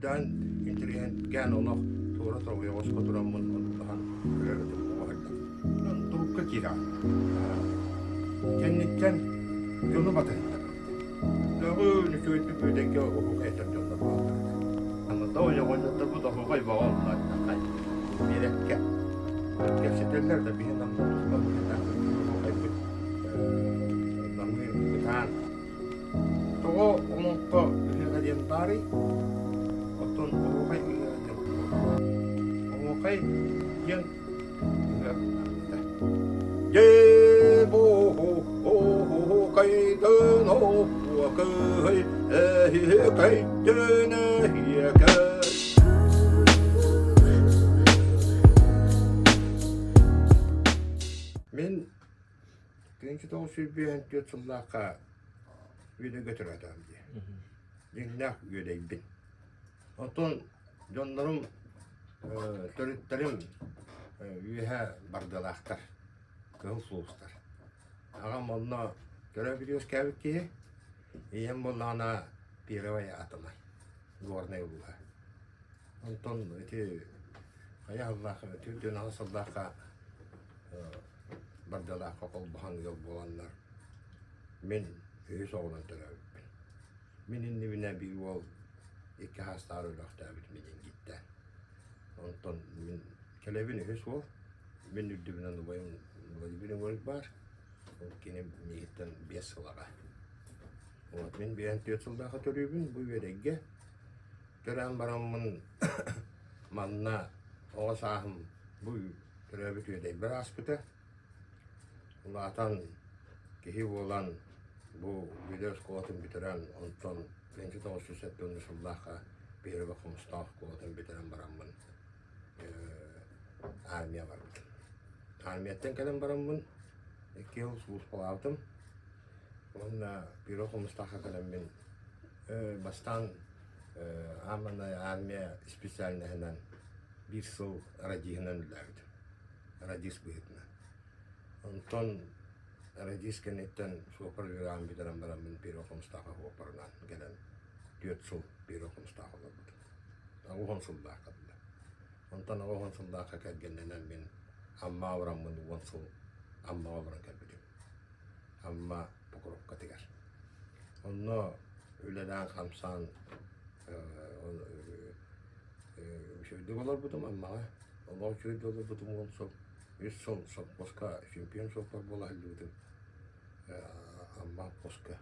Даан интэриэһиргээн олох туора тоҕуйаҕаска тураммын одуулаһан көрөр этим оҕо сылдьан. Турукка киирэҕин. Кэнниттэн дьону батыһыннарар этэ. Көҕүн үчүгэйдик үөдэйгэ оһуохай этэр дьоннор бааллар этэ. Аныта ойоҕонньотторбут оһуохай бөҕө онно биэрэккэ. Кэпсэтэллэр да биһи намнар туспа быһыытаах оһуохайбыт намыын бытаан Тоҕо олоҥхо ыһыаҕа диэн баарый? Оттон оһуохай ыһыаҕа диэн туох? Оһуохай диэн ыһыах аата. Дьээ-бу-ху-ху-ху-кайдын оһуокай, эһиэкэйдин эһиэкэй. Мин 1954 сыллаахха үөдэйгэ төрөөтөҕүм дии. Дьиҥнээх үөдэйбин. Оттон дьоннорум төрүттэрим үөһэ бардалаахтар, кыһыл сулустар. Аҕам онно төрөөбүт үөскээбит киһи, ийэм буоллаҕына первай атамай, Горнай улууһа. Онтон ити хайа сыллаахха, 48 сыллаахха Бардалаахха холбоһон ыал буоланнар, мин үһүс оҕонон төрөөбүппүн. Мин иннибинэ биир уол икки саастаах өлөөхтөөбүт минингиттэн. Онтон мин кэлэбин үһүс уол, мин үрдүбүнэн убайым Владимир Егорович баар, ол кини миигиттэн 5 сыл аҕа. Вот мин 54 сыллаахха төрүүбүн бу үөрэйгэ. Төрөөн бараммын манна оҕо сааһым бу төрөөбүт үөдэйбэр ааспыта. Улаатан киһи буолан бу Бүлүү оскуолатын бүтэрэн, онтон 1970 сыллаахха Первый Хомустаах оскуолатын бүтэрэн бараммын армия барбытым. Армияттан кэлэн бараммын икки сыл сулууспалаабытым. Уонна Первый Хомустаахха кэлэммин бастаан ааманай армия специальноһынан биир сыл радиһынан үлэлээбитим, радист быһыытынан. Онтон радист кэнниттэн суоппар үөрэҕин бүтэрэн бараммын Первый Хомустаахха суоппарынан кэлэн 4 сыл Первый Хомустаахха олорбутум. 80 сыллаахха дылы. Онтон 80 сыллаахха кэргэннэнэн мин Аммаҕа бараммын 10 сыл Аммаҕа олорон кэлбитим. Амма Покровкатыгар. Онно үлэлээн-хамсаан үчүгэйдик олорбутум Аммаҕа. Олох үчүгэйдик олорбутум 10 сыл. Үс сыл сопхуоска чемпион суоппар буола сылдьыбытым Амма сопхуоска.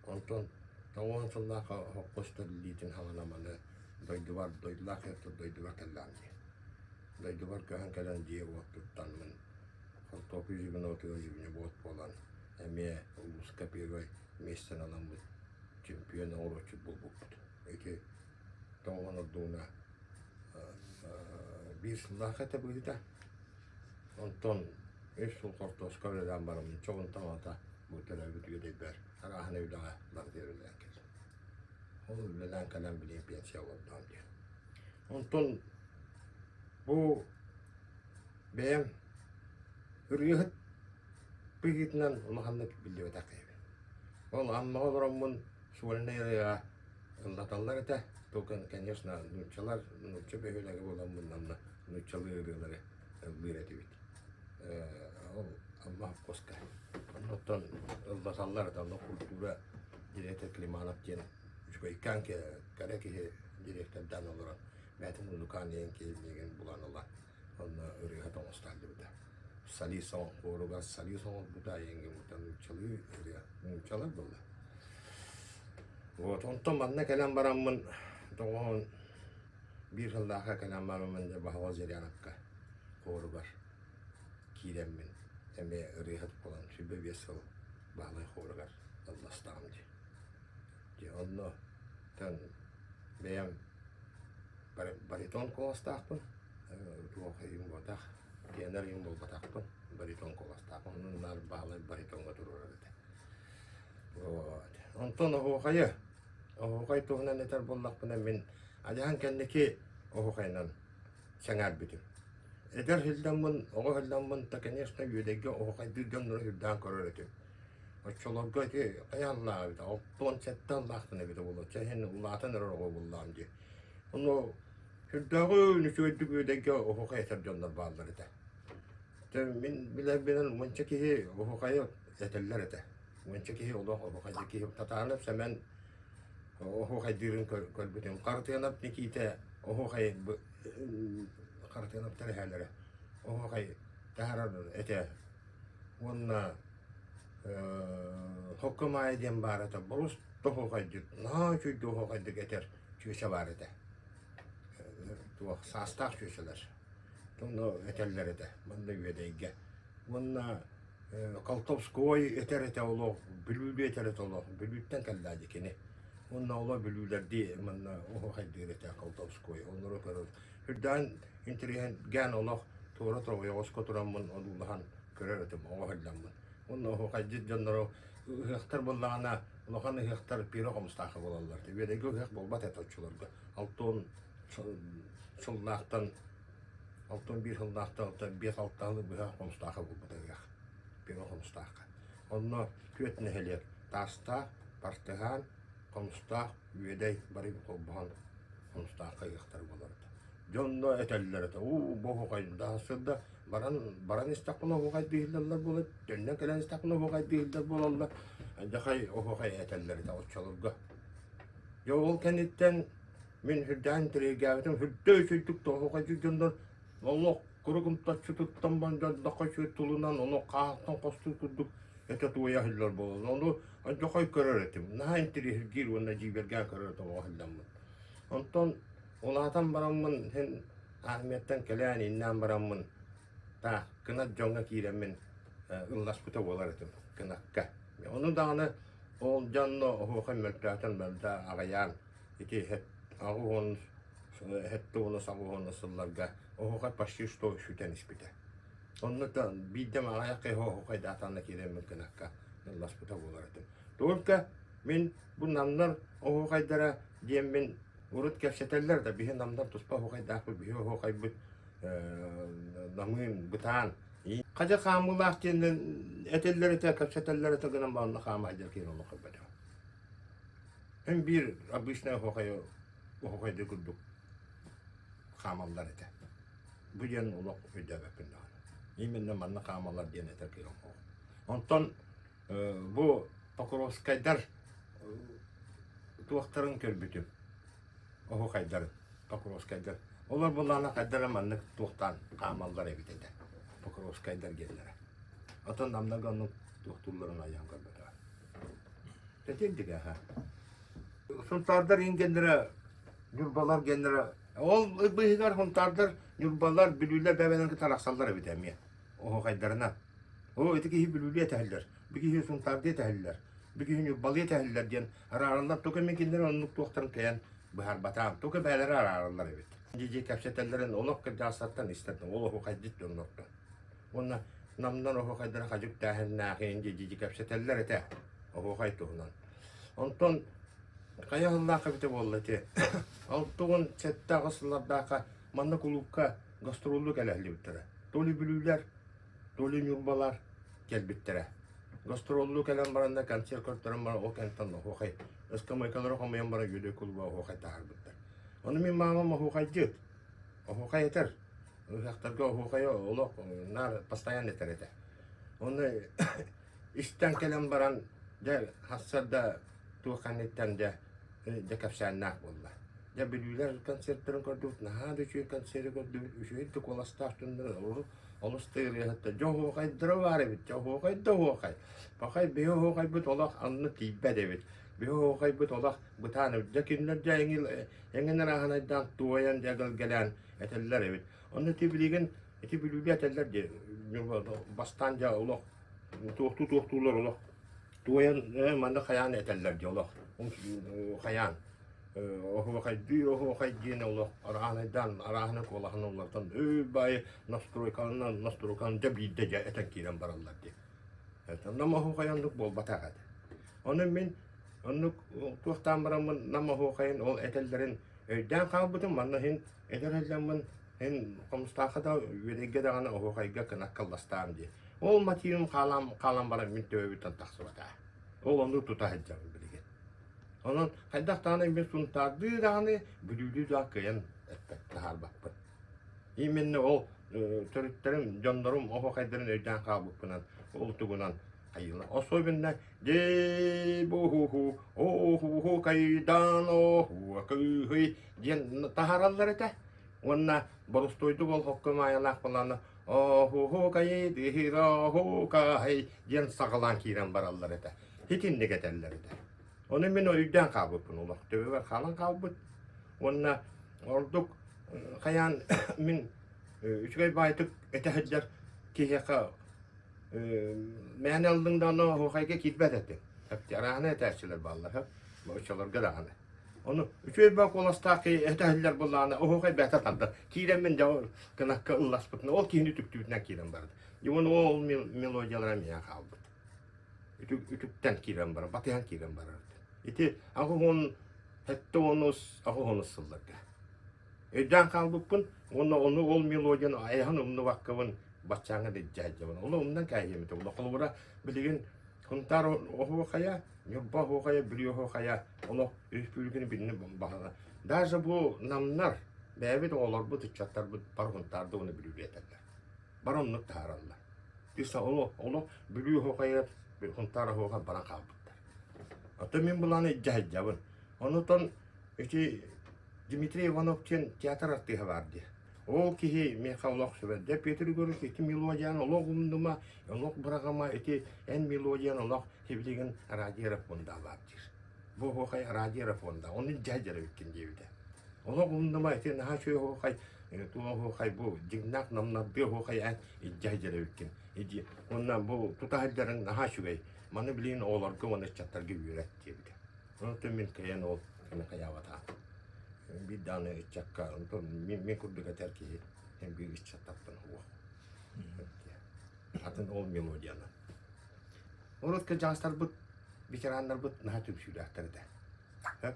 Онтон 90 сыллаахха сопхуос тэриллиитин саҕана маны дойдубар, дойдулаах киһи дойдубар кэллэҕим дии. Дойдубар көһөн кэлэн дьиэ-уот туттаммын, хортуоппуй звенотугар звенобот буолан эмиэ улууска первай миэстэни ыламмыт чемпион оҥорооччут буолбуппут. Ити тоҥон ордугуна биир сыллаах этэ быһыыта. Онтон үс сыл хортуоска үлэлээн бараммын чоҕунтан аҕата бу төрөөбүт үөдэйбэр арааһына үлэҕэ барытыгар үлэлээн кэллим. Ол үлэлээн кэлэн билигин пенсия олордоҕум диэн. Онтон бу бэйэм ырыаһыт быһыытынан улаханнык биллибэтэх киһибин. Ол Аммаҕа олороммун сольнай ырыаҕа ыллаталлар этэ. Только, конечно, нууччалар, нуучча бөһүөлэгэ буоламмын онно нууччалыы ырыалары ыллыыр этибит. Ол Амма совхозка. Оннуттан ыллаталлар этэ. Онно культура директор Климанов диэн үчүгэйкээн кэрэ киһи директордаан олорон бэйэтин музыкант диэн киһи миигин булан ыла онно ырыаһыт оҥостон диэбитэ. Солист оҥоругар солист оҥорбута эйиҥҥэ нууччалыы ырыа нууччалар буолла. Вот онтон манна кэлэн бараммын доҕоһон биир сыллаахха кэлэн бараммын дьэ Баһылай Зыряновка хоругар киирэммин эмиэ ырыаһыт буолан 25 сыл Баһылай хоругар ылластаҕым дии. Дьэ онно бэйэм баритон куоластаахпын, туох иһин буолбатах, тенор иһин буолбатахпын, баритон куоластаахпын. Онон наар Баһылай баритоҥҥа туруорар этэ. Вот. Онтон оһуохайы, оһуохай туһунан этэр буоллахпына мин адьаһан кэнники оһуохайынан сэҥээрбитим. Эдэр сылдьаммын, оҕо сылдьаммын, то, конечно, үөдэйгэ оһуохайдыыр дьоннору сүрдээх көрөр этим. Оччолорго ити хайа аллаах эбитэ, 67 аллаахпын эбитэ буолуо. Чэ иһин улаатан эрэр оҕо буоллаҕым дии. Ону сүрдээҕин үчүгэйдик үөдэйгэ оһуохай этэр дьоннор бааллар этэ. Дьэ мин билэрбинэн уонча киһи оһуохайы этэллэр этэ. Уонча киһи олох оһуохайдыыр киһи Татаанов Сэмэн оһуохайдыырын көрбүтүм. Харатыанап Никиитэ оһуохай Харатыанаптар эһээлэрэ оһуохай таһаарар этэ. Уонна Хокко Маайа диэн баар этэ. Борус оһуохайдыыр, наһаа үчүгэй оһуохайдык этэр чүөчэ баар этэ. Туох саастаах чүөчэлэр. Онно этэллэр этэ манна Үөдэйгэ. Уонна Колтовской этэр этэ олох, Бүлүүлүү этэр этэ олох. Бүлүүттэн кэллээ дии кини. Уонна олох бүлүүлэрдии манна оһуохайдыыр этэ Колтовской. Оннору көрөр. Үрдээн интэриэһиргээн олох туора ойоҕоско тураммын одуулаһан көрөр этим, оҕо сылдьаммын. Уонна оһуохайдьыт дьоннору ыһыахтар буоллаҕына улахан ыһыахтар пиро хомустаахха буолаллар. Үөдэйгэ ыһыах буолбат этэ оччолорго. Алтон сыллаахтан 61 сыллаахтан 5-6 сылы быһа хомустаахха буолбута ыһыах. Пиро хомустаахха. Онно түөрт нэһилиэк Таастаах, Партыһаан, Хомустаах, Үөдэй бары холбоһон Хомустаахха ыһыахтар буолар этэ. Дьонно этэллэр этэ, уу бу оһуохайдаах сырда баран баран истэхпинэ оһуохайдыы иһиллэллэр буолар, төннөн кэлэн истэхпинэ оһуохайдыы иһиллэр буолаллар. Дьахай оһуохай этэллэр этэ оччолорго. Дьэ ол кэнниттэн мин сүрдээх интэриэһиргээбитим, сүрдэ үчүгдүк оһуохайдыыр дьоннор олох курук умтаччы туттан бандьардахха үчүгэй тылынан ону хаахтан хостуур курдук этэ туойа иһиллэр буолан ону дьохой көрөр этим наһаа интэриэһиргиир уонна дьиибэргээн көрөр этим оҕо сылдьаммын онтон улаатан бараммын син армияттан кэлээн иннээн бараммын таах кынат дьоҥҥо киирэммин ылласпыта буолар этим кынакка ону даҕаны ол дьонно оһуохай мөлтөөтөн мөлтөө аҕыйаан ити 80 70 сылларга оһуохай почти что сүтэн испитэ. Онно биирдэ аҕыйах киһи оһуохайдаатаҕына киирэммин кынакка ылласпыта буолар этим. Только мин бу намнар оһуохайдара диэммин урут кэпсэтэллэр да биһи намнар туспа оһуохайдаахпыт, биһи оһуохайбыт намыын, бытаан. Хадьа хаамыылаах диэн этэллэр этэ, кэпсэтэллэр этэ гынан баран хаама сылдьар киһи олох көрбөтөҕүм. Эн биир обычный оһуохайы оһуохайдыы курдук хаамаллар этэ. Бу диэн олох өйдөөбөппүн даҕаны. Именно манна хаамаллар диэн этэр кыаҕым суох. Онтон бу Покровскайдар туохтарын көрбүтүм. Оһуохайдарын, Покровскайдар. Олор буллаана хайдара маннык туохтаан хаамаллар эбит этэ. Покровскайдар диэннэрэ. Отон намнарга оннук туохтуулларын айан көрбөтөҕө. Тэтирдик аха. Сунтаардар ингеннэрэ, Ньурбалар геннэрэ, ол быыһыгар Сунтаардар, Ньурбалар, Бүлүүлэр бэйэлэрин кытта арахсаллар эбит эмиэ. Оһуохайдарынан. Оо, ити киһи Бүлүүлүү этэһэллэр, бу киһи Сунтаардыы этэһэллэр, бу киһи Ньурбалыы этэһэллэр диэн араараллар. Тука мин кинилэр оннук туохтарын кыайан быһаарбатаҕым. Тука бэйэлэрэ араараллар эбит. Дьи кэпсэтэллэрин олох кырдьаҕастартан истэрдим. Ол оһуохайдыт дьоннортон. Уонна намнар оһуохайдара хадьык тээһиннээхин дьи кэпсэтэллэр этэ оһуохай туһунан. Онтон хайа сыллаах эбитэ буолла ити 67-8 сыллардаахха манна кулуупка гастроллуу кэлэ сылдьыбыттара. То ли бүлүүлэр, то ли ньурбалар кэлбиттэрэ. Гастроллуу кэлэн баранна концерт көрдөрөн баран ол кэнниттэн оһуохай ыскамыайкалары хомуйан баран Үөдэй кулуба оһуохай таһаарбыттар. Ону мин маамам оһуохайдьыт, оһуохай этэр. Ыһыахтарга оһуохайы олох наар постоянно этэр этэ. Онно истэн кэлэн баран дьэ сарсыарда туох кэнниттэн дьэ дьэ кэпсээннээх буолла. Дьэ бүлүүлэр концерттарын көрдүбүт, наһаа да үчүгэй концеры көрдүбүт, үчүгэй да куоластаах дьоннор олус да ырыаһыттар. Дьэ оһуохайдара баар эбит, дьэ оһуохай да оһуохай. Пахай биһи оһуохайбыт олох анны тиийбэт эбит. Биһи оһуохайбыт олох бытаан эбит. Дьэ кинилэр дьэ эҥин арааһынайдаан туойан дьэ эгэлгэлээн этэллэр эбит. Онно ити билигин ити Бүлүүгэ этэллэр дии бастаан дьэ олох туохтуу туохтуулар олох туойан манна хайаан этэллэр дии олох хайаан оһуохайдыы оһуохай диэн олох арааһынайдаан арааһына куолаһын улартан ыы баайы настройканан настройканан дьэ биирдэ дьэ этэн киирэн бараллар дии. Нам оһуохай оннук буолбатах этэ. Ону мин оннук туохтаан бараммын нам оһуохайын ол этэллэрин өйдөөн хаалбытым манна иһин Эдэр ылламмын эн Хомустаахха да Үөдэйгэ даҕаны оһуохайга кынакка ылластаам дии. Ол мотивым хаалан, хаалан баран мин төбөбүттэн тахсыбата. Ол ону тута сылдьабын билигин. Онон хайдах даҕаны мин Сунтаардыы даҕаны, Бүлүүлүү да кыайан эппэт таһаарбаппын. Именно ол төрүттэрим, дьоннорум оһуохайдарын өйдөөн хаалбыппынан, ол тугунан айыла. Особенно дей-бу-ху-ху, о-ху-ху кайдан о-ху-кыһый диэн таһаараллар этэ. Уонна боростуойдук ол хокко маайалаах балаана о-ху-ху-кай-дыһ-о-ху-кай диэн саҕалаан киирэн бараллар этэ. Итинник этэллэр этэ. Ону мин өйдөөн хаалбыппын олох төбөбөр хаалан хаалбыт. Уонна ордук хайаан мин үчүгэй баайтык этэ сылдьар киһиэхэ мээнэ ыллыҥ да ону оһуохайга киирбэт этим. Арааһына этээччилэр бааллар, оччолорго даҕаны. Ону үчүгэй баа куоластаах киһи этэ буоллаҕына оһуохай бэйэтэ тардар. Киирэммин дьэ кынакка ылласпытына ол киһини үтүктүбүтүнэн киирэн барда. Уонна ол мелодиялара миэхэ хаалбыт. Үтүктэн киирэн барар, батыһан киирэн барар. Ити аҕыс сэттэ уонус аҕыс уонус сылларга. Өйдөөн хаалбыппын уонна ону ол мелодияны айаһын умнубаккабын баччааҥҥа да илдьэ сылдьабын. Ону умнан кээһиэм этэ. Холобура, билигин Сунтаар оһуохайа, Ньурба оһуохайа, Бүлүү оһуохайа олох өрөспүүбүлүкэни билинэ баһыла. Даже бу намнар, бэйэбит оҕолорбут, ыччаттарбыт бары Сунтаарда уонна Бүлүүгэ этэллэр. Бары оннук таһаараллар. Тыса олох, олох Бүлүү оһуохайа, Сунтаар оһуохайа баран хаалбыттар. Оттон мин былааны илдьэ сылдьабын. Онутон ити Дмитрий Иванов диэн театр артыыһа баар дии. Ол киһи миэхэ олох сүбэлдэ. Петр Егорович ити мелодияны олох умнума, олох быраҕыма, ити эн мелодияны олох сибилигин радио фонда баар диир. Бу оһуохай радио фонда, ону илдьэ сылдьар эбиккин диэбитэ. Олох умнума, ити наһаа үчүгэй оһуохай, туох оһуохай бу дьиҥнээх намнардыы оһуохай эн илдьэ сылдьар эбиккин. Иди уонна бу тута сылдьарыҥ наһаа үчүгэй. Маны билигин оҕолорго уонна ыччаттарга үөрэт диэбитэ. Онтон мин кыайан ол кини хайаабатаҕым. Биир даҕаны ыччакка, онтон мин, мин курдук этэр киһи эн биир ыччаттартан уох. Атын ол мелодияны. Урут кырдьаҕастарбыт, ветераннарбыт наһаа түмсүүлээхтэр этэ.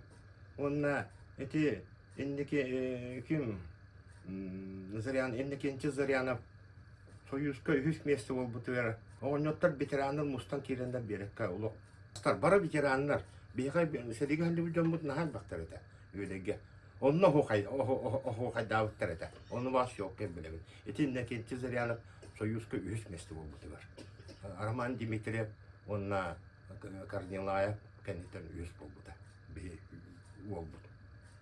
Уонна ити инники ким Зарян, Иннокентий Зарянов Союзка үһүс миэстэ буолбутугар оҕонньоттор ветераннар мустан киирэннэр биэрэккэ олох Бары ветераннар, биһиэхэ сэриигэ сылдьыбыт дьоммут наһаа элбэхтэр этэ Үөдэйгэ. Онно оһуохайдаабыттар этэ. Ону баар съемка билэбин. Ити Иннокентий Зырянов Союзка үһүс миэстэ буолбутугар. Роман Дмитриев уонна Корнилаев кэнниттэн үһүс буолбута. Биһи уолбут.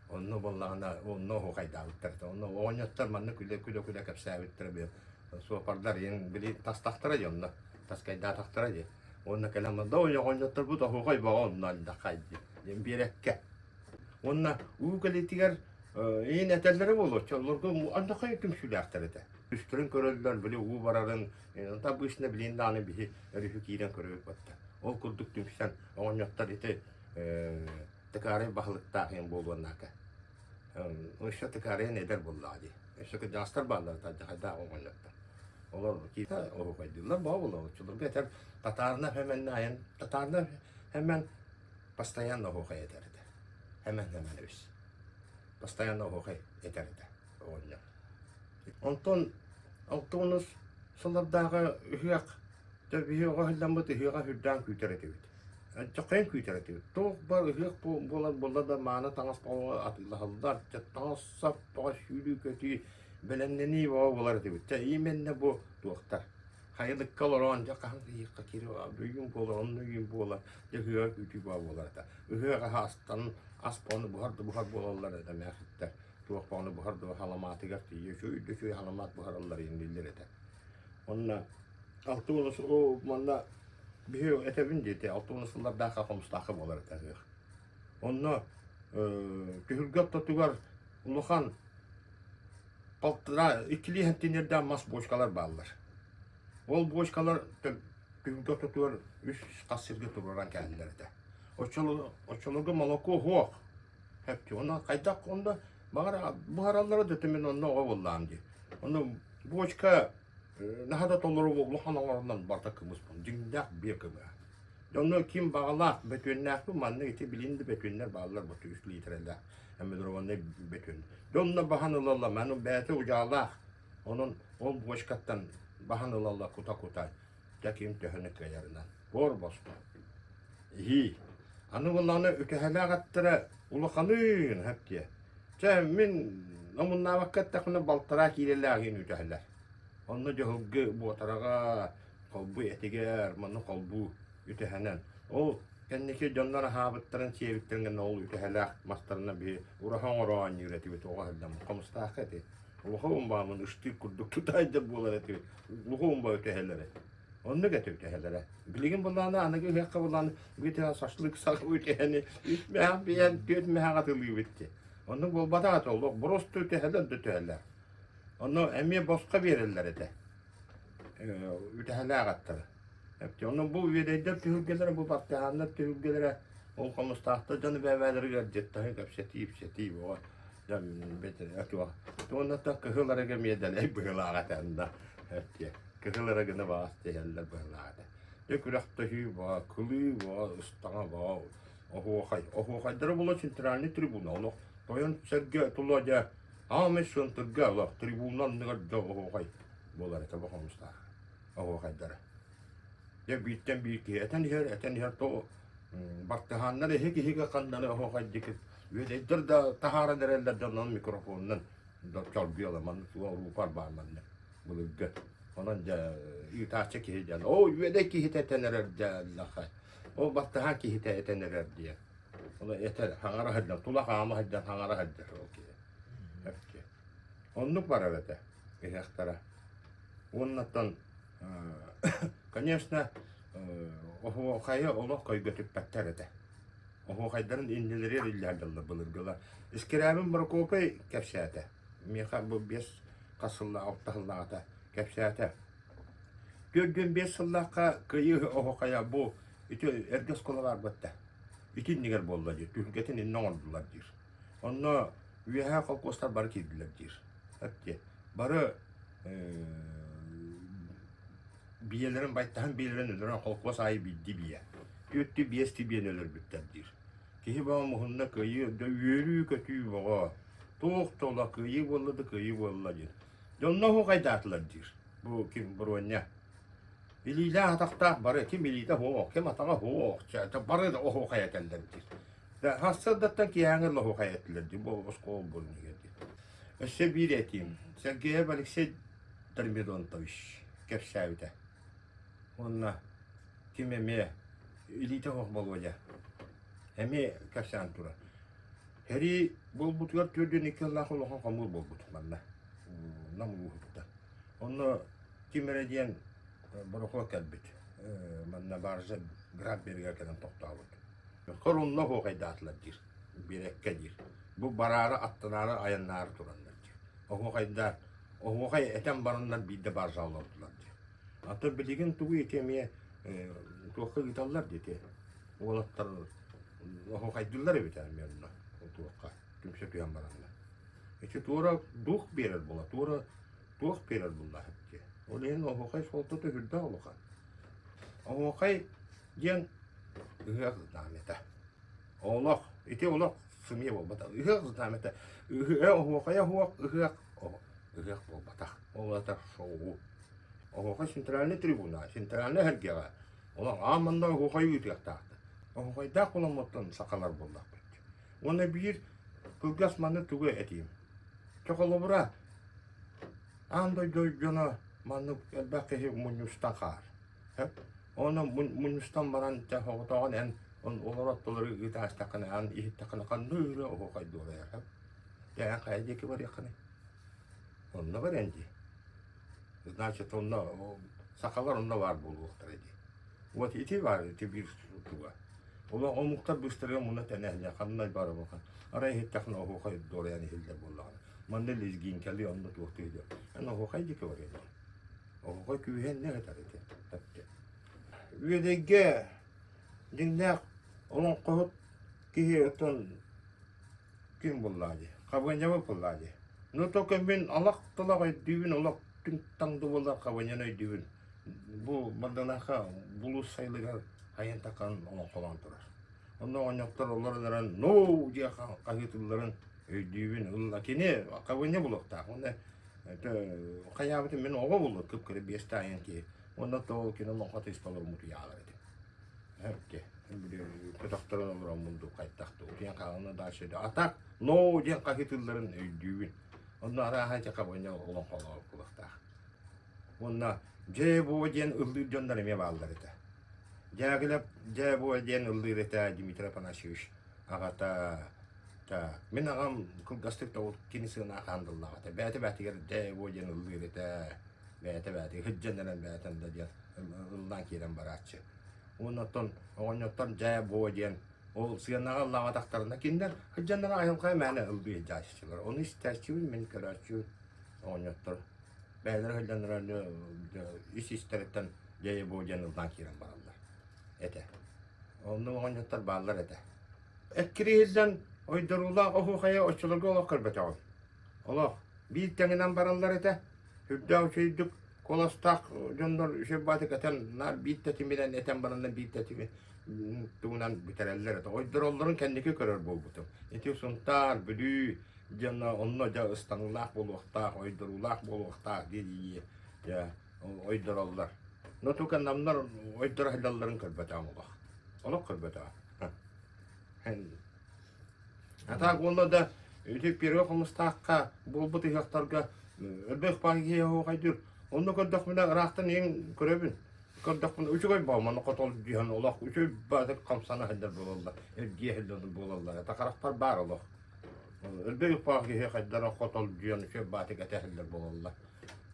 Онно буоллаҕына онно оһуохайдаабыттар этэ. Онно оҕонньоттор манна күлэ-күлэ кэпсээбиттэрэ били суоппардар ийэн били тастахтара дии онно таскайдаатахтара дии. Уонна кэлэн да оҕонньотторбут оһуохай бөҕө онно алдахай диэн биэрэккэ. Уонна уу кэлиитигэр иин этэллэрэ буолуо, оччолорго андахай түмсүүлээхтэр этэ. Үстэрин көрөллөр, били уу барарын, обычно билин даҕаны биһи өрүһү киирэн көрөбүт батта. Ол курдук түмсэн оҕонньоттор ити тыкаарай баһылыктаах иэн буолуоннака. Өссө тыкаарайын эдэр буоллаҕа дии. Өссө кырдьаҕастар бааллар алдьархайдаах оҕонньоттор. Олор киирэ оһуохайдыыллар боо буолар. Оччолорго этэр татаарына хэмэннэ айан татаарына хэмэн постоянно оһуохай этэр этэ. Хэмэн хэмэн эбис. Постоянно оһуохай этэр этэ оҕонньор. Онтон 60 сыллардааҕы ыһыах дьэ биһи оҕо сылдьаммыт ыһыаҕа сүрдээн күүтэр этибит. Дьахайын күүтэр этибит. Туох бар ыһыах буолар буолла да мааны таҥас бөҕө атыылаһаллар, дьэ таҥас-сап бөҕө сүүрүү-көтүү, бэлэмнэнии бөҕө буолар этибит. Дьэ именно бу туохтар. Хайылыкка олорон дьэ хаһан ыһыахха киирэ бүгүн буолар, онно үйүн буолар, дьэ ыһыаҕа күүтүү бөҕө буолар этэ. Ыһыах аһа астан ас бөҕөнү буһар да буһар буолаллар этэ эмээхситтэр. Туох бөҕөнү буһар да халамаатыгар тиийэ үчүгэй да үчүгэй халамаат буһараллар инниллэр этэ. Онно 60 манна биһи этэбин диэтэ 60 сыллардаахха хомустаахха буолар этэ ыһыах. Онно түһүлгэ ортотугар улахан полтора иккилии сантиметрдаах мас бочкалар бааллар. Ол бочкалар түһүлгэ ортотугар үс хас сиргэ туруоран кээллэр этэ. Оччолорго молоко суох. Хэпти. Онно хайдах онно баҕар буһараллара да мин онно оҕо буоллаам дии. Онно бочка наһаа да толору улахан оҥоронон барыта кымыс дьиҥнээх биэ кымыһа. Онно ким баҕалаах бөтүөннээхпин манна ити билин да бөтүөннэр бааллар бу үс литрэлээх эмидрованный бөтүөн. Дьонно баһан ылаллар, маны бэйэтэ удьаалаах. Онон ол бочкаттан баһан ылаллар кута-кута. Дьэ ким төһөнү кыайарынан. Буор босхо. Иһии. Аны буоллаҕына үтэһэлээх аттара улаханыын сөп диэ. Чэ, мин омуннаабакка эттэхпинэ балтараа киилэлээх иһин үтэһэлэр. Онно дьоһулгу буотараҕа, холбуу этигэр, манна холбуу үтэһэнэн. Ол кэнники дьоннор аһаабыттарын, сиэбиттэрин гэннэ ол үтэһэлээх мастарынан биһи ураһа оҥоро оонньуур этибит оҕо сылдьан хомустаахха эти. Улахан умбаамын ыштыыр курдук тутаайдар буолар этибит. Улахан умба үтэһэлэрэ. Оннук этэ үтэһэлэрэ. Билигин былаана аныгы ыһыахха былаан бүтэ шашлык сах үтэһэни үс мэһэх биһэн түөрт мэһэх атылыыбыт дии. Оннук буолбатах этэ олох боростуой үтэһэлэр да үтэһэлэр. Онно эмиэ босхо биэрэллэр этэ. Үтэһэлээх аттары. Онон бу үөдэйдэр түһүлгэлэрэ, бу партизаннар түһүлгэлэрэ ол хомустаахтар дьону бэйэ-бэйэлэригэр дьыттаһыы кэпсэтии, ипсэтии буола дьон бэтэ туох туонна кыһыл арыгы миэдэлэй быһыылаах этэ онно кыһыл арыгыны баҕас тиһэллэр быһыылаах этэ. Дьэ күрэхтэһии баа, кылыы баа, ыстаҥа баа, оһуохай. Оһуохайдара була центральный трибуна олох тойон сэргэ тула дьэ аамай сыантырга олох трибуна анныгар дьэ оһуохай буолар этэ бу хомустаах оһуохайдара. Дьэ бииртэн биир киһи этэн иһэр, этэн иһэр то бартыһааннар эһи киһигэ ханнаны оһуохайдыкыт үөдэйдэр да таһааран эрэллэр дьоннон микрофонунан чоргуйала манна туга рупор баар манна былыргы. Онон дьэ ыытааччы киһи диэн, оо үөдэй киһитэ этэн эрэр дьэ ол баттаһаан киһитэ этэн эрэр диэн. Ону этэр, хаҥара сылдьан, тула хаама сылдьан хаҥара сылдьар ол киһи. Оннук барар этэ ыһыахтара. Уоннаттан, конечно, оһуохайы олох көйгөтүппэттэр этэ. Оһуохайдарын иннилэригэр иллэһэллэр былыргылар. Искирээбин Прокопий кэпсээтэ. Миэхэ бу биэс хас сыллаах, алта сыллааҕыта кэпсээтэ. 45 сыллаахха Кыайыы оһуохайа бу ити эргэ оскуола баар буолта. Ити иннигэр буолла диир, түһүлгэтин иннэ оҥордулар диир. Онно үөһээ холкуостар бары киирдилэр диир. Эт Бары биэлэрин байтаһын биэлэрин өлөрөн холкуос аайы биирдии биэ. Түөртүү биэстии биэни өлөрбүттэр диир. Киһи бөҕө муһунна кыайыы да үөрүү-көтүү бөҕө. Туох да ола кыайыы буолла да кыайыы буолла диир. Дьонно оһуохайдаатылар диир. Бу ким Бруонньа. Илиилээх атахтаах бары ким илиитэ оһуох, ким атаҕа оһуох, бары да оһуохай этэллэр диир. Сарсыардаттан киэһээҥҥи оһуохай этилэр дии, бу оскуола буолун иһигэр диир. Өссө биир этиим. Сергеев Алексей Дормидонтович кэпсээбитэ. Уонна ким эмиэ илиитэ суох Болуодьа эмиэ кэпсээн турар. Сэрии буолбутугар 42 сыллаах улахан хомуур буолбут манна Нам улууһуттан. Онно ким эрэ диэн борохуот кэлбит. Манна баржа Град берегэр кэлэн тохтообут. Хорунна оһуохайдаатылар диир, биэрэккэ диир. Бу бараары, аттанаары, айаннаары тураннар диир. Оһуохайдаан, оһуохай этэн бараннар биирдэ баржа олордулар диир. Ата билигин тугу ити эмиэ туохха ыыталлар диэти уолаттар оһуохайдыыллар эбит эмиэ онно туохха түмсэ түһэн бараннар. Ити туора дух биэрэр буола, туора туох биэрэр буолла дии. Ол иһин оһуохай суолтата сүрдээх улахан. Оһуохай диэн ыһыах знамята. Олох, ити олох сымыйа буолбатах. Ыһыах знамята. Ыһыа оһуохайа оһуох, ыһыах ыһыах буолбатах. Ол аата шоу. Оһуохай центральный трибуна, центральный эһэргэҕэ. Олох аан манна оһуохай ыытыахтаахтар. Оһуохайдаах буоламмыттан сахалар буоллахпыт. Уонна биир кылгас манна тугу этиим. Чэ холобура, аан дойду дьоно маннык элбэх киһи мунньустан хаар. Онон мунньустан баран чэ соҕотоҕун эн олор оттолору ыытаастаххына, ан иһиттэххинэ ханна ыыра оһуохай дуорайар. Дьэ эн хайа диэки барыаххыный? Онно баран дии. Значит, онно сахалар онно баар буолуохтара дии. Вот ити баар ити биир туга. Олох омуктар быстарыга муна тэнэһинэ ханна баар буолхан. Арай иһиттэххинэ оһуохай дуорайан иһиллэр буоллаҕына. Манна лезгинкэлии онно туох түһүлүө. Эн оһуохай диэки барыан Оһуохай күүһэ иннэ сытар ити. Үөдэйгэ дьиҥнээх олоҥхоһут киһи оттон ким буллаа дии, Хабыанньабыт буллаа дии. Ну только мин олох тылах өйдүүбүн, олох түҥ-таҥ да буоллар Хабыанньаны өйдүүбүн. Бу Мардалаахха булуус сайылыгар хайан такан олоҥхолоон турар. Онно оҕонньоттор олорон эрэн «Ноо!» диэн хаһыытыылларын өйдүүбүн. Ылла кини Хабыанньа булуохтаах. Уонна хайаабытын мин оҕо буолуо кып-кыра биэс таайан киһи. Уонна то кини олоҥхо тыыста олоруммут уйаалар этим. Көтөхтөрөн олороммун дуу хайдах дуу утуйан хаалана дальше а так ноо диэн хаһыытыылларын өйдүүбүн. Онно арааһа ити хабанньа олоҥхолоох кулахтаах. Уонна дьээ-буо диэн ыллыыр дьоннор эмиэ бааллар этэ. Дьээгилэп дьээ-буо диэн ыллыыр этэ Дмитрий Афанасьевич аҕата так мин аҕам кылгастык да ол кини сыана хаандыллаах этэ. Бэйэтэ бэйэтигэр дьээ-буо диэн ыллыыр этэ. Бэйэтэ бэйэтигэр сылдьан эрэн бэйэтин да диэн ыллаан киирэн барааччы. Уонна оттон оҕонньоттор дьээ-буо диэн ол сыанаҕа ыллаабатахтарына кинилэр сылдьаннара айылҕа мээнэ ыллыы сылдьааччылар. Ону истээччибин мин көрөөччүбүн оҕонньоттор бэйэлэрэ сылдьаннара ис истэриттэн дьээ-буо диэн ыллаан киирэн бараллар этэ. Онно оҕонньоттор бааллар этэ. Эккириһиллэн ойдоруулаах оһуохайы оччолорго олох көрбөтөҕүм. Олох биир тэҥинэн бараллар этэ. Үрдээх үчүгэйдик куоластаах дьоннор үчүгэй баатык этэн наар биир тэтиминэн этэн баранна биир тэтими тугунан бүтэрэллэр этэ. Ойдороллорун кэнники көрөр буолбутум. Ити Сунтаар, Бүлүү дьоно онно дьэ ыстаныылаах буолуохтаах, ойдоруулаах буолуохтаах дии дьэ ойдороллор. Но только намнар ойдоро сылдьалларын көрбөтөҕүм олох. Олох көрбөтөҕүм. А так уонна да ити первый хомустаахха буолбут ыһыахтарга элбэх баай киһи оһуохайдыыр. Онно көрдөхпүнэ ыраахтан иҥ көрөбүн. Көрдөхпүнэ үчүгэй баа манна хотол дьиһэн олох үчүгэй баатык хамсана сылдьар буолаллар, эргийэ сылдьар буолаллар. Это харахпар баар олох. Элбэх баах киһи хайдара хотол дьиэн үчүгэй баатык этэ сылдьар буолаллар.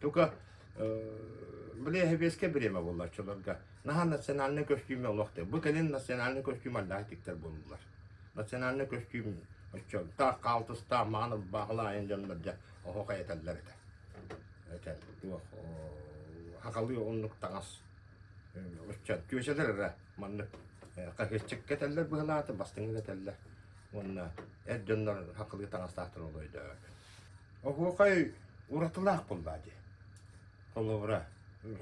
Тука били сэбиэскэй бириэмэ буолла оччолорго. Наһаа национальнай көстүүмэ олох да. Бу кэлин национальнай көстүүм аллаах тиктэр буоллулар. Национальнай көстүүм оччо таах хаалтыстаах мааны баахылаайын дьоннор дьэ оһох этэллэр этэ. Этэ туох хахалыы оннук таҥас оччо түөсэлэр эрэ маннык хаһыаччык кэтэллэр быһылааты бастыҥы кэтэллэр уонна эр дьоннор хахалыы таҥастаахтар ол өйдөөбөппүн. Оһуохай уратылаах буоллаа дии. Холобура,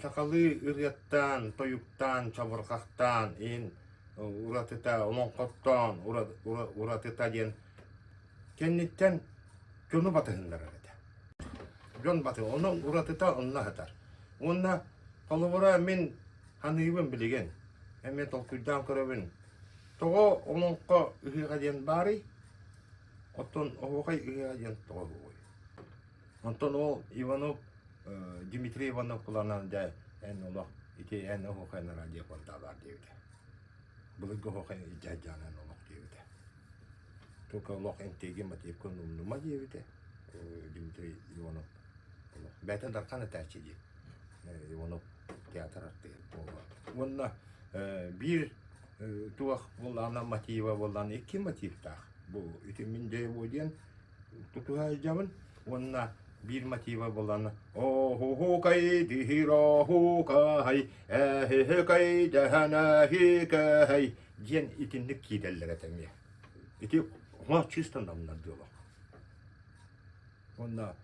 сахалыы ырыаттаан, тойуктаан, чабырҕахтаан иһин уратыта, олоҥхоттоон уратыта диэн кэнниттэн дьону батыһыннарар этэ. Дьон баты, онон уратыта онно сытар. Уонна холобура мин саныыбын билигин, эмиэ толкуйдаан көрөбүн. Тоҕо олоҥхо ыһыаҕа диэн баарый? Оттон оһуохай ыһыаҕа диэн тоҕо уһугуй? Онтон ол Иванов Дмитрий Иванов куланан дьэ эн олох ити эн оһуохайнара диэх баар диэбитэ. Былыргы оһуохай илдьэ олох диэбитэ. Только олох интиги мотивкын умнума диэбитэ Дмитрий Иванов. Олох бэйэтэ Дархан этээччи дии. Иванов театр артыыһа буолла. Уонна биир туох буоллаҕына мотива буоллаҕына икки мотивтаах. Бу ити мин дьэ диэн тутуһа сылдьабын уонна биир мотива буоллаҕына оһуһукай дыһыроһукай эһиһикай дэһэнэһикэй диэн итинник киирэллэр этэ эмиэ. Ити оҥо чисто намнардыы олох. Уонна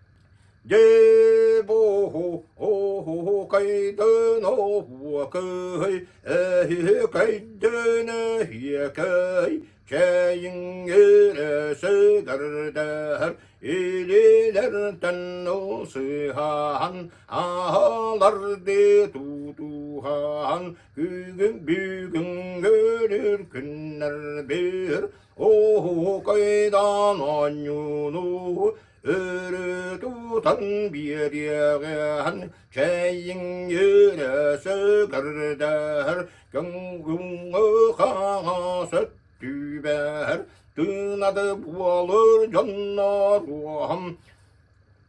Дьэ-бу-ху, оһуһукайдын-оһуокай, эһиһикайдын-эһиэкэй, чэйиҥ эрэ сыгырдаһар, илиилэртэн ылсыһан, аһаларды тутуһан, күгүн бүгүн өлөр күннэр бир, оһуокайдан оонньууну Өрө тутан биэриэҕин чэйиҥ өрө сыгырдаһар көҥүҥҥэ хаҥас өттүбэр тыынады буолар дьонноруом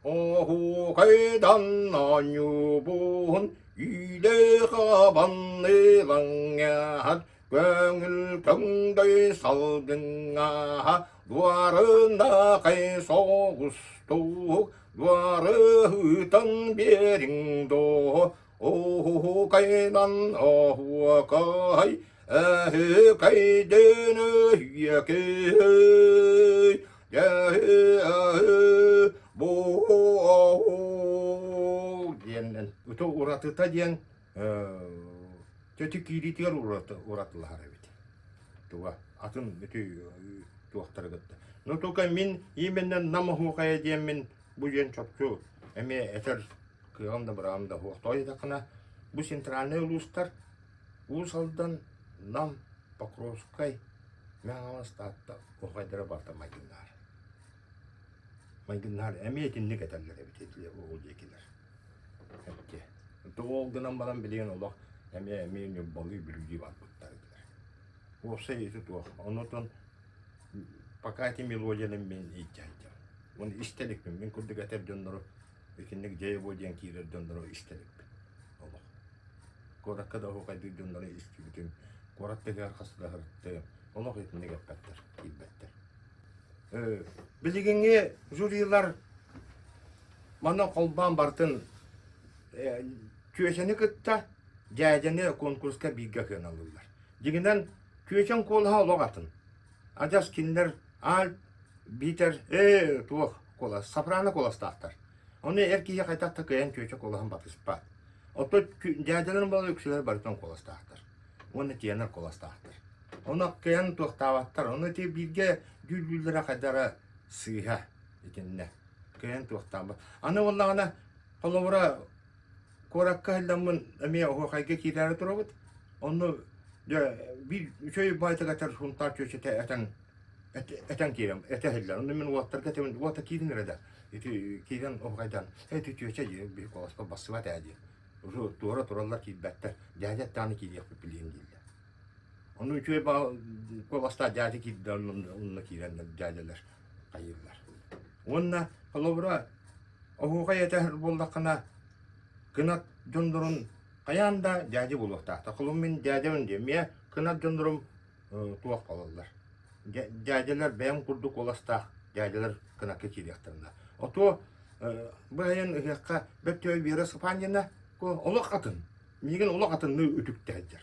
Оһуокайдан оонньуубун илэ хабан ылаҥҥаһат Көҥүл көҥдөй салгыҥҥаһа Дуарынакай соҕустук Дуарыһытан биэриҥ доо Оһуокайынан оһуокай Эһикэйдин өһүөкэй диэн ити уратыта диэн Чөтү киириитигэр уратылаһар эбит. Туга атын ити туохтары кытта. Но только мин именно Нам оһуохайа диэммин бу диэн чопчу эмиэ этэр кыаҕым да быраабым да суох. Тоҕо диэтэххинэ бу центральнай улуустар Уус Алдан, Нам. Покровскай, Мэҥэ Хаҥалас, Таатта оһуохайдара барыта майгыннаһар. Майгыннаһар эмиэ итинник этэллэр эбит ити ол диэкилэр. Эппиэ. Ол гынан баран билигин олох эмиэ эмиэ Ньурбалыы Бүлүүлүү барбыттар этилэр. Уопсай ити туох. Онутун пока ити мелодияны мин илдьэ сылдьабын. Уонна истэ иликпин. Мин курдук этэр дьоннору итинник дьэ диэн киирэр дьоннору истэ иликпин. Олох. Куоракка да оһуохайдыыр дьоннору истибитим. Куорат тыһыгар хас да сырыттым. Олох итинник эппэттэр, киирбэттэр. Билигиҥҥи жюрилар манна холбоон барытын Күөчэни кытта дьээдьэни конкурска бииргэ кыаналыыллар. Дьиҥинэн, Күөчэн куолаһа олох атын. Адьас кинилэр альт биитэр ээ туох куолас, сопрано куоластаахтар. Ону эр киһи хайдах да кыайан Күөчэ куолаһын батыспат. Оттон дьээдьэлэрин буолан үксүлэр барытын куоластаахтар. Уонна тенор куоластаахтар. Ону кыайан туохтаабаттар. Ону ити бииргэ дьүүллүүллэрэ хайдара сыыһа итиннэ. Кыайан туохтаабат. Аны буоллаҕына, холобура, куоракка сылдьаммын эмиэ оһуохайга киирээри турабыт. Онно дьэ биир үчүгэй баайтык этэр Сунтаар чүөчэтэ этэн этэн киирэн этэ иһиллэр. Онно мин уолаттарга этэбин, уота киирин эрэ да ити киирэн оһуохайдаан, ити чүөчэ дии биһи куоласпар бассыбат ээ диэн. Уже туора тураллар киирбэттэр. Дьээдьэ даҕаны киириэхпит билиэн дииллэр. Ону үчүгэй куоластаах дьээдьэ киирдэ онно киирэннэр дьээдьэлэр хайыыллар. Уонна холобура оһуохай этэр буоллаххына кынат дьоннорун хайаан да дьээдьэ буолуохтаахтар. Холобур мин дьээдьэбин диэн эмиэ кынат дьоннорум туох буолаллар. Дьээдьэлэр бэйэм курдук куоластаах дьээдьэлэр кынакка киириэхтэринэ. Отуо бу айан ыһыахха Бөттөй Вера Сапанина олох атын. Миигин олох атынныы үтүктэ сылдьар.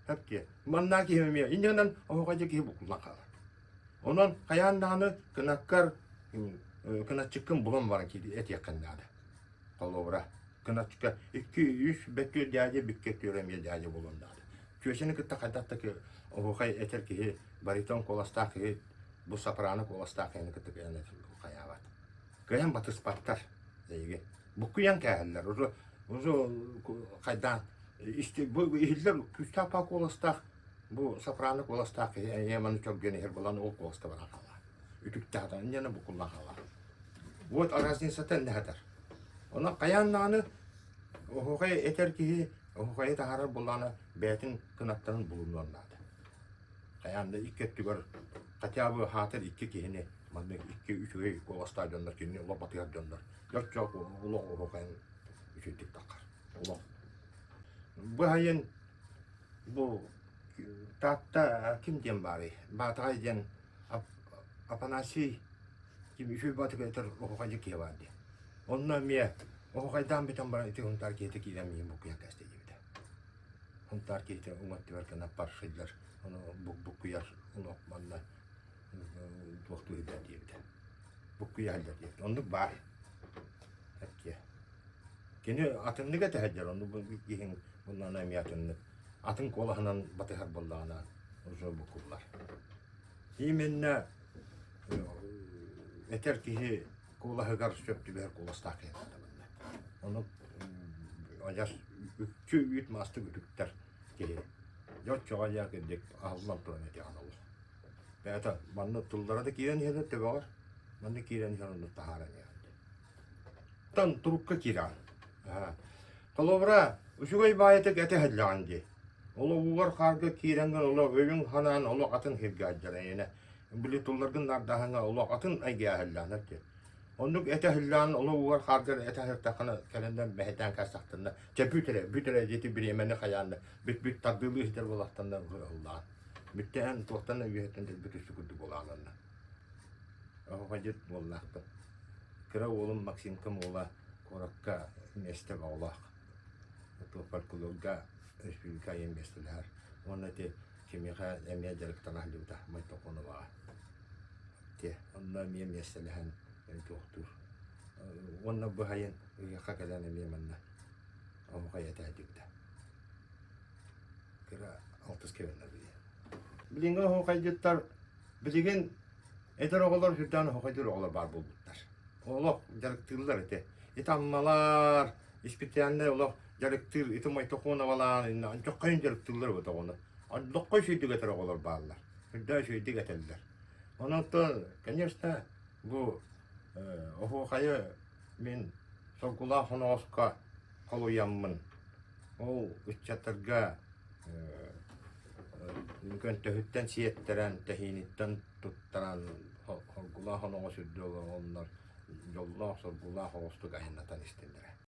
Эппиэ. Маннаа киһи эмиэ инньэ гынан оһоҕойдьо киһи буккуллан хаалар. Онон хайаан даҕаны кынаккар кыначчыккын булан баран этиэххин наада. Холобура, кыначчыка 2-3 бөттүөр дьээдьэ бүккэ түөр эмиэ дьээдьэ буолуон наада. Чүөчэни кытта хайдах да оһуохай этэр киһи баритон куоластаах киһи бу сопрано куоластаах киһини кытта кыайан хайаабат. Кыайан батыспаттар эйиги. Буккуйан кээһэллэр. Уже уже хайдаан бу иһиллэр күүстээх паа куоластаах бу сопрано куоластаах киһи эйэ маны чоргуйан иһэр буолан ол куоласка баран хаалар. Үтүктээх инньэ буккуллан хаалар. Вот разницата иннэ Онон хайаан даҕаны оһуохай этэр киһи оһуохайы таһаарар буоллаҕына бэйэтин кынаттарын булунуон наада. Хайаан да икки өттүгэр хотя бы хаатыр икки киһини маннык икки үчүгэй куоластаах дьоннор кинини олох батыһар дьоннор дьоччоох олох оһуохайын үчүгэйдик таххар. Олох. Быһайын бу Таатта ким диэн баарый? Баатаҕай диэн Афанасий ким үчүгэй баатыгар этэр оһуохайдьыт киһи баар дии. Онно эмиэ оһуохайдаан бүтэн баран ити Һунтаар киһитэ киирэн миигин буккуйан кээстэ диэбитэ. Һунтаар киһитэ уҥа өттүгэр гына паршыйлар, ону буккуйар, ону манна туохтуу сылдьар диэбитэ. Буккуйа сылдьар диэбитэ. Оннук баар. Эппиэ. Кини атыннык этэ сылдьар, оннук киһиҥ bundan эмиэ атыннык. Атын куолаһынан батыһар буоллаҕына уже буккуллар. Именно этэр киһи куолаһыгар сөп түбэһэр куоластаах киһи наада манна. Ону адьас үкчү үүт маастык үтүктэр киһи. Дьэ оччоҕо дьэ кырдьык аһыллан туран этиэҕин олох. Бэйэтэ манна тыллара да киирэн иһэр төбөҕөр, манна киирэн иһэр оннук таһааран иһэр. Тан турукка киирэҕин. Холобура, үчүгэй баайытык этэ иһэллэҕин дии. Олоҕугар хаарга киирэҥҥин олох өйүҥ ханаан олох атын сиргэ сылдьар эйиэнэ. Били тылларгын наардаһыҥҥа олох атын эйгэ иһэллэҕинэр дии. Оннук этэ иһиллэҕин олоҕугар хааргар этэ сырыттаххына кэлэннэр мэһэйдээн каастахтарына чэ бүт эрэ, бүт эрэ диэти бириэмэни хайаанна бүт-бүт тардыылыы сытар буолахтарына ыллаан. Бүттээн туохтан да үөһэттэн дэлби түстү курдук буолааланна. Оһоҕодьут буоллаахпын. Кыра уолум Максимкам уола куоракка миэстэ оҕолоох. Фольклорга республика айан миэстэлэһэр. Уонна ити кимиэхэ эмиэ дьарыктана сылдьыбыта Майтоконоваҕа. Те, онно эмиэ миэстэлэһэн туохтуур. Уонна быһайын ыһыахха кэлэн эмиэ манна оһуохай этэ сылдьыбыта. Кыра алтыс кэлэннэр билигин. Билиҥҥи оһуохайдьыттар Билигин эдэр оҕолор сүрдээн оһуохайдыыр оҕолор баар буолбуттар. Олох дьарыктыыллар ити. Ити Аммалар, испитиэннэй олох дьарыктыыр ити Мойтохоновалаан, инчөххөйүн дьарыктыыллар эбит оҕону. Лоххой үчүгэйдик этэр оҕолор бааллар. Үрдээх үчүгэйдик этэллэр. Онон, конечно, бу оһуохайы мин соргулаах оноҕоско холуйаммын, ол ыччаттарга көнтөһүттэн сиэттэрэн, тэһииниттэн туттаран, хоргулаах оноҕос үрдү олороннор дьоллоох, соргулаах оҕустук айаннатан истиннэрэ.